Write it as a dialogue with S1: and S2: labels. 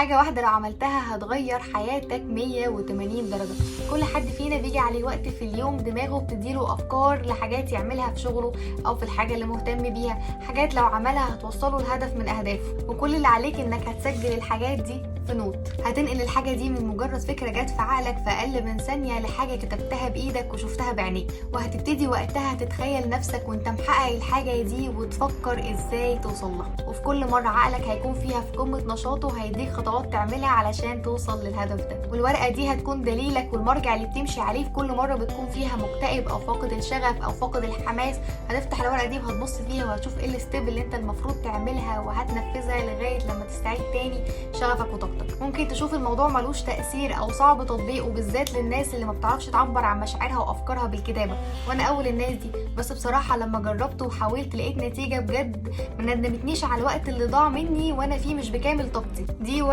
S1: حاجة واحدة لو عملتها هتغير حياتك 180 درجة. كل حد فينا بيجي عليه وقت في اليوم دماغه بتديله أفكار لحاجات يعملها في شغله أو في الحاجة اللي مهتم بيها، حاجات لو عملها هتوصله لهدف من أهدافه. وكل اللي عليك إنك هتسجل الحاجات دي في note، هتنقل الحاجة دي من مجرد فكرة جت في عقلك في أقل من ثانية لحاجة كتبتها بإيدك وشفتها بعينيك، وهتبتدي وقتها تتخيل نفسك وانت محقق الحاجة دي وتفكر ازاي توصل لها. وفي كل مرة عقلك هيكون فيها في قمة نشاطه هيديك خطوات تعملها علشان توصل للهدف ده. والورقة دي هتكون دليلك والمرجع اللي بتمشي عليه في كل مرة بتكون فيها مكتئب أو فاقد الشغف أو فاقد الحماس. هتفتح الورقة دي وهتبص فيها وهتشوف ايه ال step اللي انت المفروض تعملها وهتنفذها لغاية لما تستعيد تاني شغفك وطاقتك. ممكن تشوف الموضوع ملوش تأثير أو صعب تطبيقه، بالذات للناس اللي ما بتعرفش تعبر عن مشاعرها وأفكارها بالكتابة، وأنا أول الناس دي. بس بصراحة لما جربت وحاولت لقيت نتيجة بجد ما ندمتنيش على الوقت اللي ضاع مني وأنا فيه مش بكامل طاقتي. دي ورقة